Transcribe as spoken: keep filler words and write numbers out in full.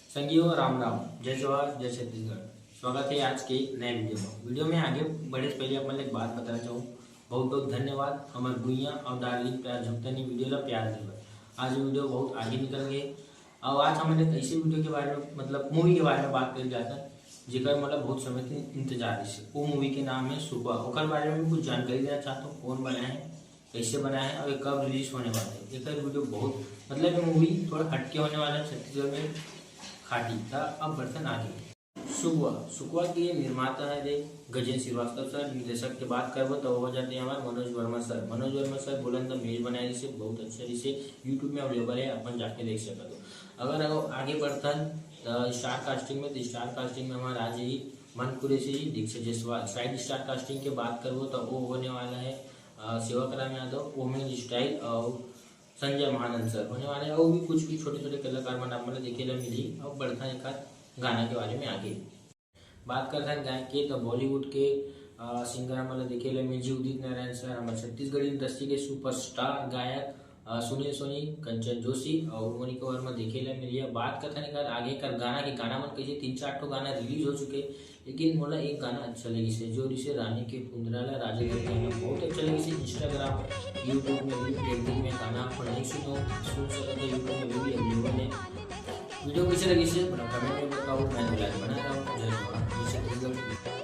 संगी हो, राम राम, जय जोहार, जय छत्तीसगढ़। स्वागत है आज के नए वीडियो में। वीडियो में आगे बढ़े से पहले आप मन ला एक बात बताना चाहूँ, बहुत बहुत धन्यवाद हमर गुइया और डार्लिंग प्यार झुकतनी वीडियो ला प्यार देबर। आज वीडियो बहुत आगे निकल गए और आज हमन एक ऐसे वीडियो के बारे में, मतलब मूवी के बारे में बात करे जाता है, जेकर मतलब बहुत समय से इंतजार है। वो मूवी के नाम है सुकवा। ओकर बारे में भी कुछ जानकारी देना चाहता हूँ, कौन बनाए है, कैसे बनाए है और ये कब रिलीज होने वाला है। एकर वीडियो बहुत, मतलब ये मूवी थोड़ा हटके होने वाला है, छत्तीसगढ़ में खाटी था। अब बढ़थन आगे। सुकवा, सुकवा के निर्माता है रे गजेंद्र श्रीवास्तव सर। निर्देशक के बात करबो तो हो जाते हैं हमारे मनोज वर्मा सर। मनोज वर्मा सर बोलन द मेज बनाए रिसे, बहुत अच्छा रिसे, YouTube में अवेलेबल है, अपन जाके देख सकते हो। अगर अब आगे बढ़थन स्टार कास्टिंग में, तो स्टार कास्टिंग में हमारे आज ही मन कुरेशी जी, दीक्षा जायसवाल। साइड स्टार कास्टिंग के बात करबो तो वो होने वाला है अ, सेवक राम यादव, ओमेन स्टाइल और संजय महानंद सर होने वाले हैं। और भी कुछ भी छोटे छोटे कलाकार मन आप मन ला देखे ला मिलही। अब बढ़थन एक आध गाना के बारे में आगे। बात करथन गायक के, तो बॉलीवुड के अ, सिंगर हमन ला देखे ला मिलही उदित नारायण सर, हमर छत्तीसगढ़ी इंडस्ट्री के सुपरस्टार गायक अ, सुनील सोनी, कंचन जोशी और मोनिका वर्मा देखे ला मिलही। बात करथन एकर आगे कर गाना के, गाना मन कैसे तीन चार ठो गाना रिलीज हो चुके, लेकिन मोला एक गाना अच्छा लगिस हे, जो रिसे रानी के कुंदरा ला राजा के गाना बहुत अच्छा लगिस हे। Instagram, YouTube में भी ट्रेंडिंग में गाना आप नहीं सुनो, सुन सकते हो, YouTube में भी अवेलेबल है। वीडियो कैसे लगिस हे, बड़ा कमेंट में बताओ, मैं लाइक बना रहा हूँ। जय जोहार, जय छत्तीसगढ़।